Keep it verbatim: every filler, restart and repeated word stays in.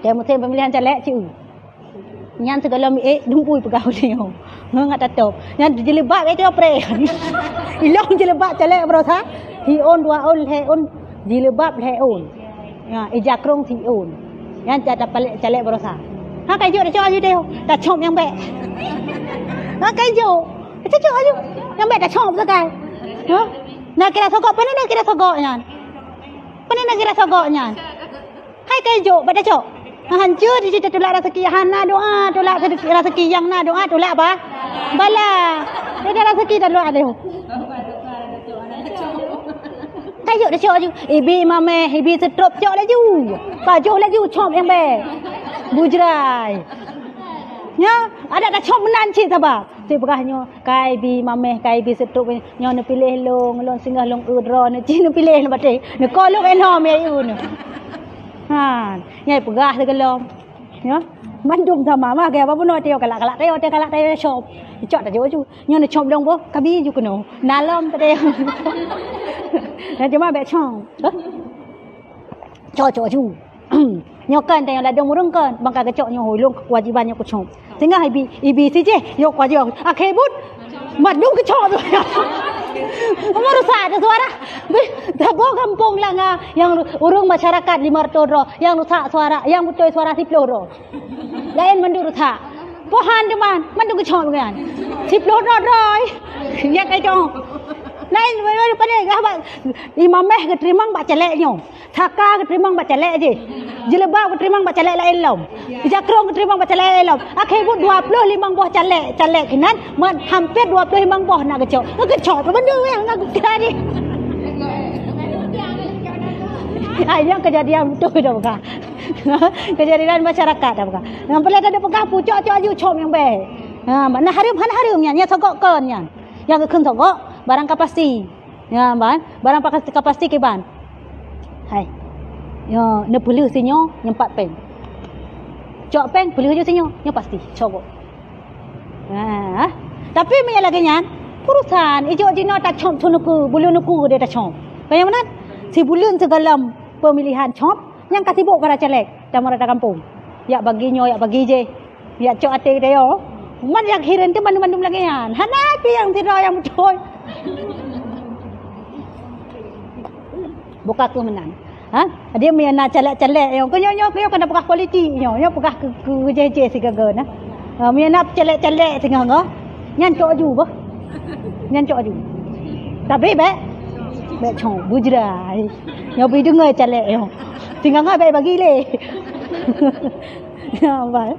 Watèe musém pemilihan caleg, ci eu. Nyan sigohlom ék dumpui peugah ulèe nyoe. Ngon ngat tatôp. Nyan jilbab ék copreh. Ilong jilbab caleg baroesa. Siôn, dua ôn, lhèe ôn, jilbab lhèe ôn. Ya, ija krông siôn. Nyan ca-, ca-, caleg baroesa. Ha, ka jok tacok aju deh. Tacok nyang bèk. Ha, ka jok. Tacok aju. Nyang bèk tacok sagai. Ha? Na kira sogok, pane na kira sogok nyan? Pane na kira sogok nyan? Hai ka jok, bak tacok. Hancô di situ tulak raseuki, hana doa, tulak raseuki, nyang na doa, tulak ba-, bala. Tulak raseuki, tulak laju. Ka jok tacok laju. Ibi mamèh, ibi seutrop cok laju. Pajoh laju, cop nyang bèk. Bujrai. Nyan, adak tacok meunan cit sabab. Sipeugah nyoe, ka ibi mamèh, ka ibi seutrop nyoe neupiléh lôn, lôn singoh lôn eu droeneuh, ci neupiléh lôn batèe. Neuko lôn éh lom ya eu nyoe. Ha, nyan peugah sigohlom. Nyoe, mandum sama mah, gaya apa bunoe tayue kalak-kalak, tayue, tayue kalak, tayue cop. Cok tacok aju. Nyoe neucop lôn boh, kabi ju keunoe. Na lom tadi. Nyan cuma bèk cop. Cok, cok aju. Nyoe kan tayue ladôm ureueng kan, bang ka geucok nyoe, hôi lôn keuwajiban nyoe kucop. Singoh ibi, ibi sijih, nyoe kuwajiban. Akhé buet, mandum geucok. Meureusak teuh suara. Beuh, saboh gampông langa, nyang ureueng masyarakat lima ratus droe, nyang rusak suara, nyang beutôi suara siploh droe. Laén mandum rusak. Pohan teuma, mandum geucok nyan. Siploh droe-droe. Nyan ka cok. Laén, laén, laén, laén, imam méh geuteurimong bak caleg nyoe. Saka geuteurimong bak caleg jih. Jilbab geuteurimong bak caleg laén lom. Ija krông geuteurimong bak caleg laén lom. Akhé buet dua ploh limong boh caleg, caleg keunan, man, hampir dua ploh limong boh na geucok. Geucok tu bandum nyang na geucok tadi. Hai, nyan keujadian beutôi dah bukan. Keujadian masyarakat dah bukan. Nyang peureulèe tapeugah pucok-cok aju cop nyang bèe. Ha, na hareuem, hana hareuem nyan, nyan sogok kon nyan. Nyang geukheun sogok, barang ka pasti. Nyan ban, barang ka pasti, ka pasti kiban. Hai. Nyoe neupeuleuh sinyoe, nyoe pat péng. Cok péng, peuleuh aju sinyoe, nyoe pasti, sogok. Ha. Tapi meunyo lagèe nyan, urusan ijok jinoe tacop su nuku, buleuen nuku deh tacop. Ka nyang meunan, sibuleuen sigohlom pemilihan cop, nyang ka sibok para caleg, tamong rata gampông. Yak bagi nyoe, yak bagi jih. Yak cok até geutanyoe. Man nyang hireuen teuh mandum-mandum lagèe nyan. Hana pih nyang sidroe nyang beutôi. Buka keu meunan. Ha? Dia meunyo na caleg-caleg nyoe, keu nyoe, nyoe, nyoe keuneuk peugah politik nyoe, nyoe peugah keu, keu jih-jih sigoe-goe na. Ha, meunyo na caleg-caleg singoh-ngoh, nyan cok aju bah. Nyan cok aju. Tapi bèk, bèk cok, bujrai. Nyoe bri deungoe caleg nyoe. Singoh-ngoh bèk bagi lé. Ya, bah.